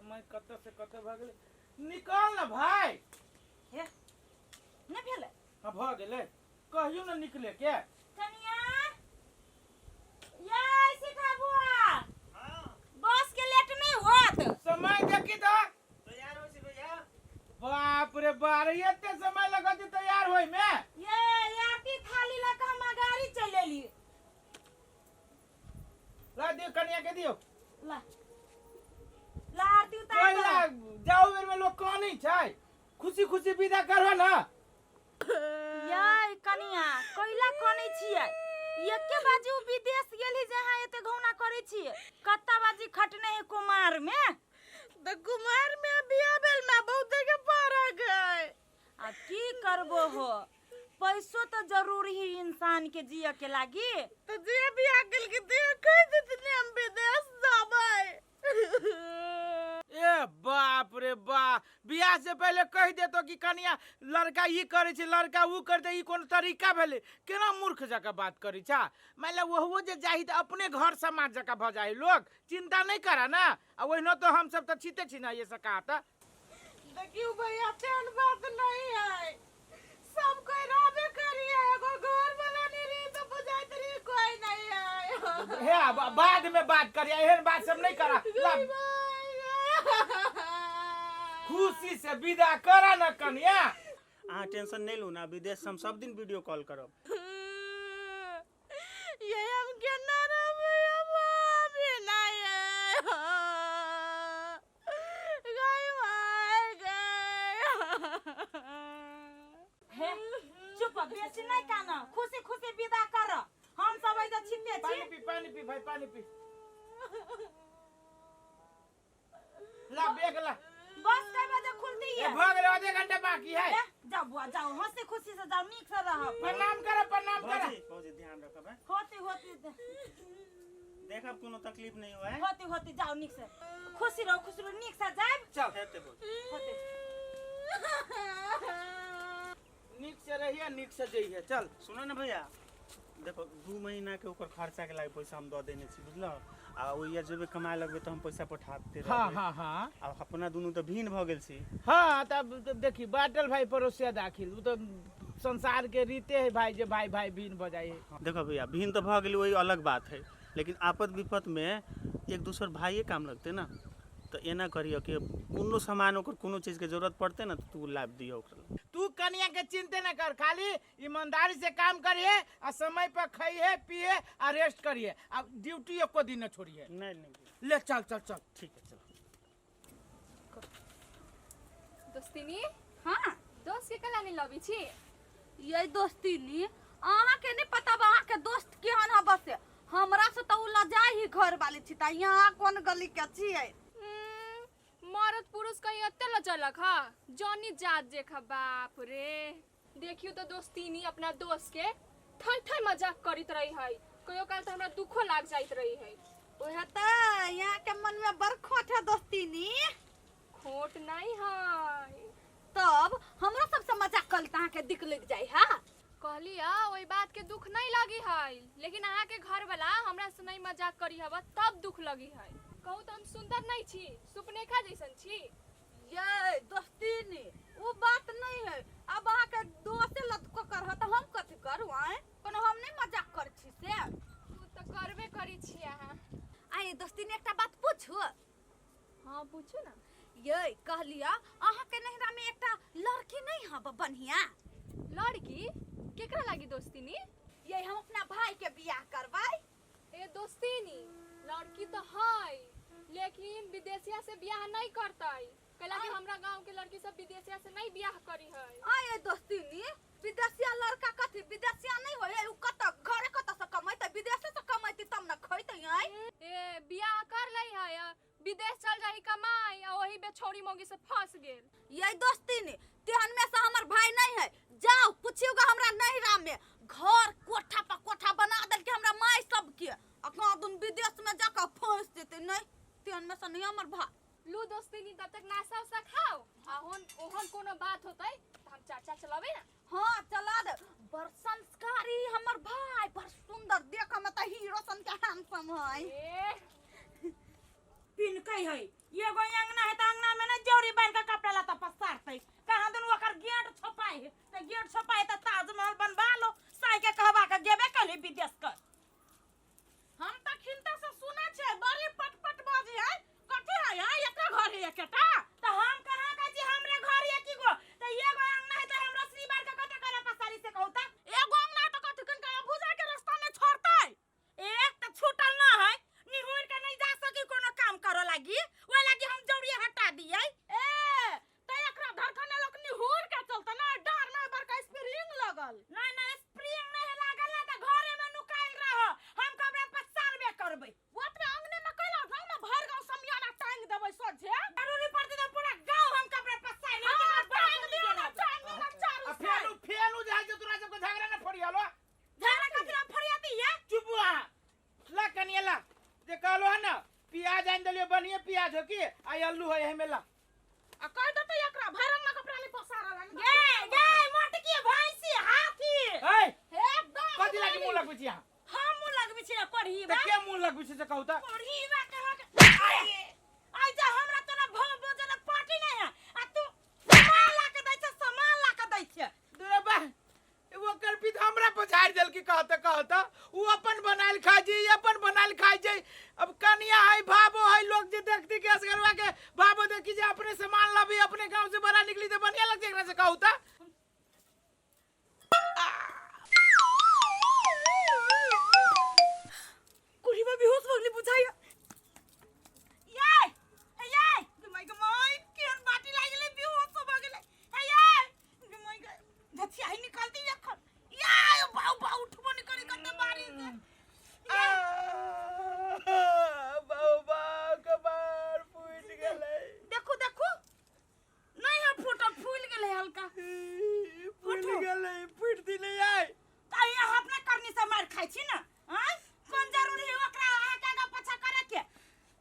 समय कतऽ से कतऽ भऽ गेलै। निकल ने भाय। हे, नहि भेलै? हाँ, भऽ गेलै। कहियो ने निकले के। कनिया, ये सीता बुआ, बस के लेट नहीं होत? समय देखी तो। तैयार हो छी भैया। बाप रे बाप, एते समय लगत तैयार होय में? ये आरती थाली लऽ कऽ हम अगाड़ी चलि एली। ला दियो, कनिया के दियो। ला ला, आरती उतार। कोई दो। जाओ बेर में लोग कानी छै, खुशी खुशी विदा करहो ना। यै कनिया, कैला कनै छियै? एके बाजू विदेश गेली जे अहाँ एते घौना करै छियै? कत्ता बाजी खटने है कुमार में? तऽ कुमार में बियाह भेल में बहुत के फरक है। आ की करबो हो, पैसो तो जरूरी ही इंसान के जिय के लागी। तो जे बियाह केल के ते कह देतने हम विदेश जाबै। ए बाप रे बा, बियाह से पहले कह देतो कि कनिया लड़का ई करे छै, लड़का ऊ करे छै, ई कोन तरीका भेलै? केना मूर्ख जकाँ बात करै छा? मान ले ओहो जे जाही तऽ अपने घर समाज जकाँ भऽ जाही लोग, चिंता नहीं करा ना। आ ओहिनो तो हम सब तऽ छीते छी ना ये सब कहा तऽ। देखियो भैया, तेहन बात नहीं है, सब कोई रहबे करिए, एगो घर वाला नहीं रही तो बुझाइत रही कोई नहीं है। हे अब बाद में बात करिए, एहन बात सब नहीं करा। ला, खुशी से विदा करा ना कनिया। अहाँ टेंशन नहीं लू ना, विदेश से हम सब दिन वीडियो कॉल करब। ये हम केना रहबै अब अभी नहीं है। गई भाई गई। हे, चुप, बेसी नहीं कान, खुशी खुशी विदा कर, हम सब एहिजा छिपे छी। पानी पी, पानी पी भाई, पानी पी। ला बैग ला। बस कै बजे खुलती ए है? भऽ गेलै, आधे घंटा बाकी है। ए, जाओ बुआ जाओ, हंसी खुशी से जाओ, नीक से रहब। प्रणाम कर, प्रणाम कर। भौजी, भौजी ध्यान रखब है। होती होती देखब कोनो तकलीफ नहीं हुआ है। होती होती जाओ, नीक से खुशी रहो, खुशी रहो, नीक से जायब। चल। हेतै भौजी। होते। नीक से रहिए, नीक से जइहे, चल। सुनो ना भैया, देखो 2 महीना के ओकर खर्चा के लागे पैसा हम दऽ देने छी, बुझलह? आ ओहिया जेबै कमाए लगबै तऽ हम पैसा पठाते रहबै। हाँ हाँ हाँ। आ अपना दुनू तऽ भिन्न भऽ गेल छी। हाँ, तब तब देखी बाटल भाई पड़ोसिया दाखिल, उ तो संसार के रीते है भाई, जे भाई भाई भिन्न भऽ जाइ है। देखो भैया, भिन्न तऽ भऽ गेली वही अलग बात है, लेकिन आपद विपद में एक दूसर भाइये काम लगते ना। तऽ एना करियो कि कोनो सामान ओकर कोनो चीज के जरूरत पड़ते ना तऽ तू लाबि दियो ओकरा। तू कनिया के चिंते न कर, खाली ईमानदारी से काम करिए आ समय पर खाइए पिए आ रेस्ट करिए, आ ड्यूटी एको दिन न छोड़िए। नहीं नहीं। ले चल चल चल। ठीक है चल। दोस्तिनी। हाँ। दोस्त के कला नहीं लबी छी? ये दोस्तिनी, अहाँ के नहीं पता बा अहाँ के दोस्त केहन है? बस हमरा से तो उ लजाई ही घर वाली छी, त यहाँ कोन गली के छियै? मरद पुरुष कहीं अत्ते लजलक हा जनी जात जेखा। बाप रे, देखियो तो दोस्तिनी अपना दोस्त के ठई ठई मजाक करित रही है, कहियो काल तो हमरा दुखो लाग जाइत रही है। ओहे त यहाँ के मन में बड़ खोट है दोस्तिनी। खोट नहीं है। तब हमरा सबसे मजाक कल त अहाँ के दिक लग जाय हा। कहली आ ओई बात के दुख नहीं लगी है, लेकिन अहाँ के घर वाला हमरा से नहीं मजाक करी हवा तब दुख लगी है। कहू तो हम सुंदर नहीं छी, सुपनेखा जैसन छी? ये दोस्तिनी, वो बात नहीं है, अब अहाँ के दोस्ते लत को कर त हम कथी करू? आए कोनो हम नहीं मजाक कर छी से। उ तो करबे करी छी अहाँ। आए दोस्तिनी, एकटा बात पूछू? हाँ, पूछू ना। ये कहलिया, अहाँ के नहिरा में एकटा लड़की नहीं है बढ़िया? लड़की केकरा लागी दोस्तिनी? ये हम अपना भाई के बियाह करबै। ए दोस्तिनी, लड़की तो है लेकिन विदेशिया से बियाह नहीं करतै, कैला कि हमरा गांव के लड़की सब विदेशिया से नहीं बियाह करी है। आए दोस्तिनी, विदेशिया लड़का कथी विदेशिया नहीं होय? उ कत घरे कत से कमैतै? विदेशे से कमैतै तब न खैतै। आए ए बियाह कर लै है, विदेश चल जाही कमाई आ ओही बे छौड़ी मौगी से फंस गेल। ये दोस्तिनी, तेहन में से हमर भाई नहीं है, जाओ पूछियोगा हमरा नहिरा में घर कोठा पर कोठा बना देलकै हमरा माय सबके, आ कहाँ दुन विदेश में जाकर फंस जेतै। नहीं, तेहन में से नहीं हमर भाई। लू दोस्तिनी, तब तक नाश्ता उस्ता खाओ आ होन ओहन कोनो बात होतै त हम चर्चा चलाबै ना। हाँ चला दे। बड़ संस्कारी हमर भाई, बड़ सुंदर, देख में त हीरो सन के हैंडसम है। ए पिनकै है एगो अंगना है त अंगना में ना जौरी बांध के कपड़ा लत्ता पसारतै। कहाँ दुनू ओकर गेट छपाई है त गेट छपाई त ताजमहल बनवा लो, साई के कहबा के गेबे कली विदेश कर। हम त खिनता से सुनै छियै बड़ी पटपट बाजी है, कथी है है एकर घर है एकेटा? त हम कहाँ कहै छी हमरे घर है की गो, त एगो अंगना है त हम रसरी बार के कते करा पसारी से कहू त? एगो अंगना त कथी कनका भुजा के रास्ता में छोड़तै? एक त छूटल न है, निहुर के नहीं जा सकी कोनो काम करे लागी, ओइ लागी हम जौरी हटा दियै। ए त एकरा धरखने लोक निहुर के चलतै ना, डार में बड़का स्प्रिंग लगल। नहीं नहीं स्प्रिंग नहीं लागल ना त घरे में नुकाइल रह, हम कपड़ा पसारबे करबै। ओतबे अंगने में कैला जाऊ ना, भर गांव समियाना टांग देबै सोझे। जरूरी पड़तै त पूरा गांव हम कपड़ा पसार लेबै। हाँ, टांग दियो ना, टांग दियो ना चारू आ साइड। फेनु फेनु जाइ छै तोरा सबके झगड़ा न फरियालो। झगड़ा कथी ला फरियाती है? चुप अहाँ ला कनिया ला, जे कहलो है ना प्याज आनि देलियो, बढ़िया प्याज हो की आ आलू है एहिमे ला। आ कह देतै एकरा भर अंगना कपड़ा नहीं पसारल है। गे गे मोटकी भैंसी हाथी। ए एकदम कथी लागी मुँह लगबै छी अहाँ? हम मुँह लगबै छी कोढ़ी तऽ बा। के मुँह लगबै छी से कहू तऽ? कोढ़ी बा कहाँ के? आइ जा हमरा तोरा भौ बोजल पार्टी नहीं है आ तू सामान ला के दै छै, सामान ला के दै छै। दूर बा, ओकर पीठ हमरा पछाड़ि देलकी कहते कहते, उ अपन बनायल खाइ छै, ई अपन बनायल खाइ छै। अब कनिया है भाबो है, लोग जे देखती के असगरवा के भाबो देखी जे अपने सामान लाबी अपने गांव से बड़ा निकली त बढ़िया लगते एकरा से कहू त। कुड़ी में बेहोश भऽ गेलै बुझाइया। याय ए याय गमाय गमाय केहन बाटी लागि गेलै, बेहोश भऽ गेलै। ए याय गमाय गे धथिया ही निकाल दी एखन। याय बाऊ बाऊ उठबो नहि करै कते बारी से। बौबा कपार फूटि गेलै। देखू देखू नहीं है फूटल, फूल गेलै हल्का। फूटि गेलै, फूटि दिलै आइ। तऽ अहाँ अपना करनी से मार खाइ छी ना? आँय कोन जरूरी है ओकरा अहाँ के आगाँ पाछाँ करे के?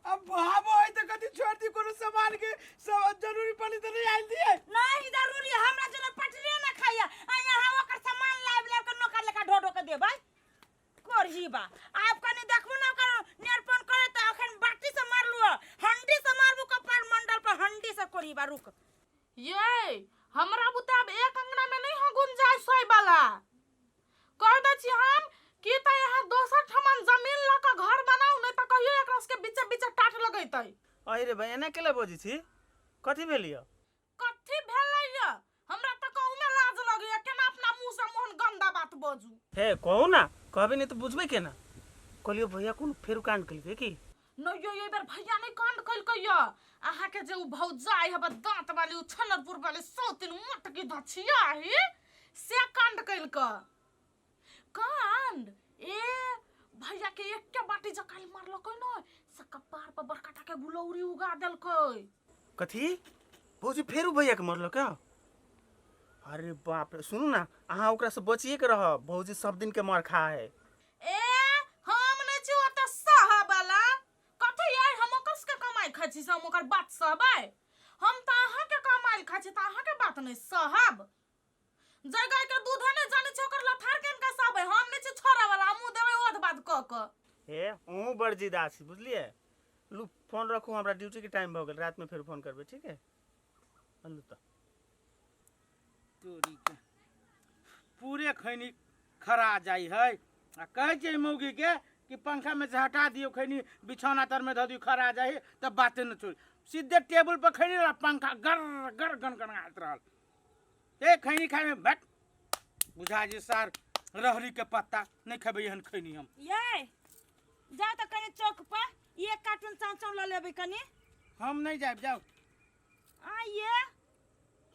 अब भाबो है तऽ कथी छोड़ दी कोनो सामान के, सब जरूरी पड़ी तऽ नहीं आनि दियै। नहीं जरूरी है, हमरा जेना पटरे ना खाइया आ यहाँ ओकर सामान लाबि लाबि के नौकर लेखा ढो ढो के देबै। कोरही बा आब कनी देखबो ना ओकर नेरपन करे तऽ अखन बाटी से मारलू हँ, हंडी से मारबू कपार मंडल पर, हंडी से कोरही बा रुक। ये हमरा बुते अब एक अंगना में नहीं हो गुंजाइश सोए वाला। कह दै छी हम कि त यहाँ दोसर ठमन जमीन ल के घर बनाऊ, नहीं त कहियो एकरा सबके बीचे बीचे टाट लगैतै। अरे रे भाई एना केला बजै छी, कथी भेल यऽ? कथी भेलै यऽ? हमरा त कहू में लाज लगैया, केना अपना मुंह से मोहन गंदा बात बजू। हे कहू ना, कहबे नहीं तऽ बुझबै केना? कहलियो भैया कोनो फेरू कांड केलकै की? नहीं यो एहि बेर भैया नहीं कांड केलकै यऽ। अहाँ के जे उ भौजाई हब दांत वाली, उ छनरपुर वाली सौतिन मोटकी धछिया ही से कांड केलक। कांड ए भैया के एके बाटी जे काल्हि मारलकै न से कपार पर बड़का टा के गुलौरी उगा देलकै। कथी भौजी फेरू भैया के मरलक? अरे बाप रे, सुनू ना अहाँ ओकरा से बचिए के रहब, भौजी सब दिन के मार खा है। ए हम नहीं छी ओतऽ सहऽ वाला। कथी यार हम ओकर सबके कमाइ खाइ छी से हम ओकर बात सहबै? हम तऽ अहाँके कमाइ खाइ छी तऽ अहाँके बात नहि सहब। जै गाय के दूधे नहि जानै छै ओकर लथार केन के सहबै? हम नहि छी छोड़ऽ वाला, हमहूँ देबै ओध बाध कऽ कऽ। हे अहूँ बड़ जिदा छी बुझलियै। लू फोन रखू, हमरा ड्यूटी के टाइम भऽ गेल, रातिमे फेर फोन करबै, ठीक है? लू तऽ तोरी के पूरे खैनी खरा जाइ है आ कहै छियै मौगी के कि पंखा में से हटा दियौ खैनी, बिछौना तर में धऽ दियौ, खरा जाइ है तब बाते न छोड़, सीधे टेबुल पर खैनी रहल, पंखा गर गर गनगनाइत रहल। ए खैनी खाय में बैठ बुझा जे सार रहरी के पत्ता नहीं खेबै एहन खैनी हम। ये जाओ तऽ कनि चौक पर एक कार्टून चाउ चाउ लऽ लेबै कनि। हम नहीं जायब, जाओ। आइए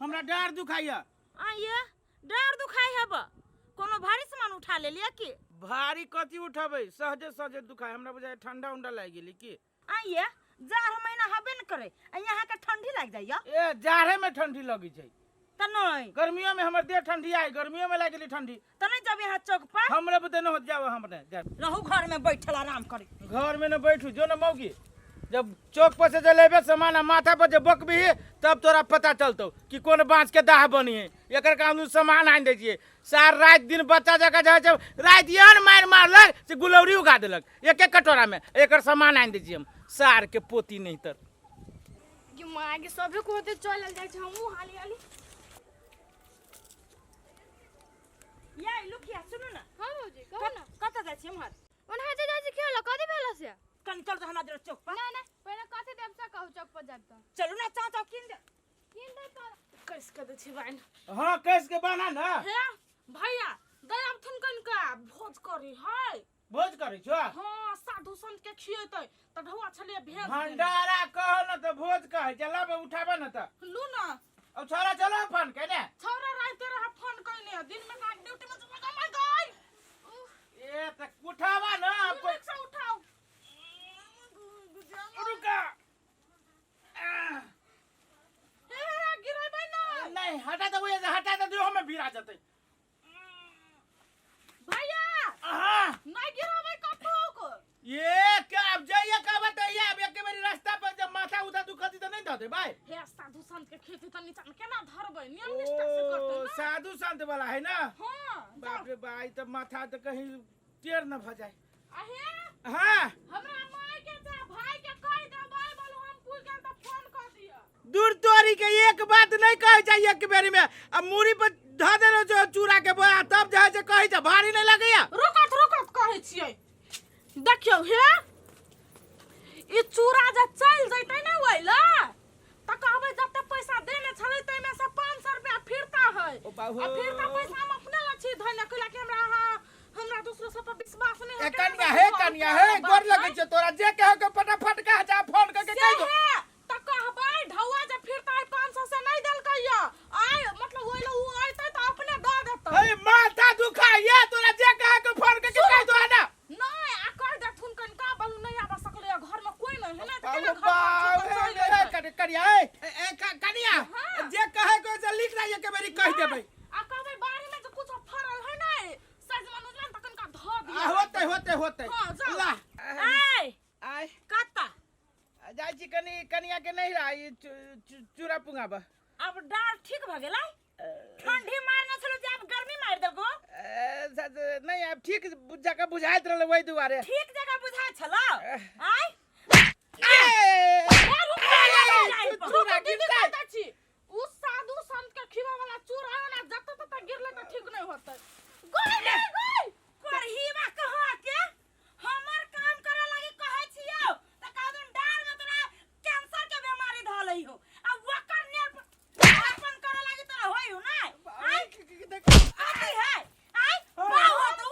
हमरा डाँड़ दुखाइया। आइए डाँड़ दुखाइ हेब, कोनो भारी सामान उठा लेलियै की? भारी कथी उठेबै, सहजे सहजे दुखाइ, हमरा बुझाइ ठंडा उंडा लागि गेलै की। आइए जाड़ महीना हबे न करे आ यहाँ के ठंडी लागि जाइया। ए जाड़े में ठंडी लगै छै तऽ नहीं, गर्मियों में हमर देह ठंडी आइ, गर्मियों में लागि गेलै ठंडी। तऽ नहीं जब यहाँ चौक पर? हमरा बुते न होत, जाओ हम नहीं जाब। रहू घर में बैठल आराम करे। घर में न बैठू जो न मौगी, जब चौक पर से जलेबे सामान आ माथा पर जब बकबी तब तोरा पता चलतौ कि कोन बाँस के दाह बनी है। एकर काम सामान आनि दै छियै सार राति दिन बच्चा जकाँ जाइ छै, राति एहन मारि मारलक से गुलौरी उगा देलक एक एक कटोरा में, एकर सामान आनि दै छियै हम सार के पोती नहीं तर। कि माँ के सभे को होते चल जाइ छै, हमहूँ हाली हाली। या लुखिया, सुनू ना। हाँ भौजी, कहू ना। कतऽ जाइ छी एम्हर? ओनाहिते जाइ छी खेलऽ। कथी भेल से? कनि चल तऽ हमरा जरा चौक पर। नहीं नहीं, पहिले कथी देब से कहू, चौक पर जाब तऽ। चलू ना, चाव चाव कीन दे। कीन दे पर। कस के दै छी बहन। हाँ, कस के बना ना। हे भैया, दयाबथुन कनिका, भोज करी है। भोज करै छो? हाँ, साधु संत के खियेतै तऽ ढौआ छलियै भेज देने। भंडारा कहो न तऽ भोज कहै चला, उठाबे न तऽ। लू ना। अब छोरा चलो फोन केने। छौरा राइते रहा फोन कइने, दिन में का ड्यूटी में चला गया my God. ए तऽ उठाबा न अब। रिक्शा उठाओ। रुका। आह, हे गिरेबै ना। नहीं, हटा दे, वही से हटा दे, दियो हमें भीड़ा जतै। भैया। हाँ। नहीं गिराबै कतोक। ये क्या अब जाइए का बताइए, अब एक बेरी रास्ता पर जब माथा उठा दुखती तो नहीं दे भाई। हे साधु संत के खेती त नीचा में केना धरबै? नियम निष्ठा से करतै ओ ना। साधु संत वाला है ना? हाँ। बाप रे भाई, तब माथा तो कहीं टेढ़ न भ जाए। आहे। हाँ। हमरा माय के जा भाई के कह देबै, बोलू हम पुर गेल त फोन कर दिअ। दूर तोरी के, एक बात नहीं कहे चाहिए एक बेरी में, अब मूड़ी पर धऽ देलो जो चूड़ा के बोरा, तब जे है से कहै छै भारी नहीं लगैया। रुकत रुकत, कहै छियै, देखियौ हे, ई चूड़ा जे चलि जैतै ने ओइ ला तऽ कहबै जते पैसा देने छलै ताहिमे से 500 रुपया फिरता है। ओ बाबू। आ फिरता पैसा हम अपने ला छी धैले, कैला कि हमरा अहाँ हमरा दूसरो सब पर विश्वास नहीं ए है। कनिया, हे कनिया, हे, गोर लगै छै तोरा, जे कहे के फटाफट कह जा, फोन करके कह दो। तऽ कहबै ढौआ जे फिरता है 500 से नहीं देलकै या आय, मतलब ओइ ला उ अयतै तऽ अपने दऽ देतै। हे माथा दुखाइया तोरा, जे कहे के फोन करके कह दो ना। नहीं, आ कह देथुन कनिका, बोलू नहीं आबऽ सकलै, घर में कोई नहीं है ना, तऽ बाबू केना घर पर बाबू, चलि हे अयतै? कनिया, हे ए कनिया। हाँ। जे कहे के से लिख रही के बेरी कह देबै। आ कहबै बाड़ी में जे कुछ फड़ल है ना, सजमन उजमन, तऽ कनिका धऽ दिअ। आ होते होते होते। हाँ, जाओ। ला। आय। आय। कतऽ? जाइ छी कनि कनिया के नहीं रहा ई चूड़ा पुंगाबा। अब डाल ठीक भऽ गेलै? ठंडी मारने छलो जे आब गर्मी मारि देलको? नहीं, अब ठीक जगह बुझाइत रहलै ओहि दुआरे। ठीक जगह बुझाइ छलो? आय। ए, रुको दीदी, कहै छी उ साधु संत के खिबा वाला चूड़ा है ना, जतऽ ततऽ गिरले तऽ ठीक नहीं होतै। गई गई गई। करहीबा कहाँ के हमर काम करे लागी कहै छियौ त कहदुन डार में तोरा कैंसर के बीमारी धऽ हो, आ ओकर नेल अपन करे लागी तोरा होई हो नै? आय, कथी है? आय बाऊ हो तू।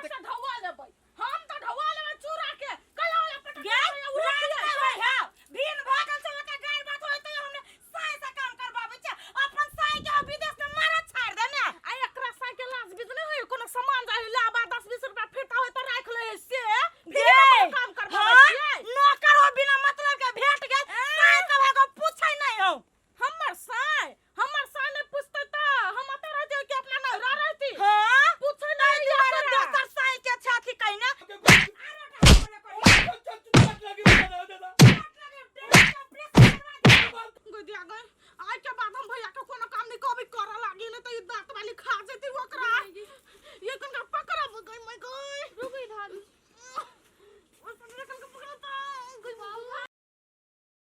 से ढौआ लेबै, हम तऽ ढौआ लेबै चूड़ा के, कल वाला पटक। गे रात में होई है।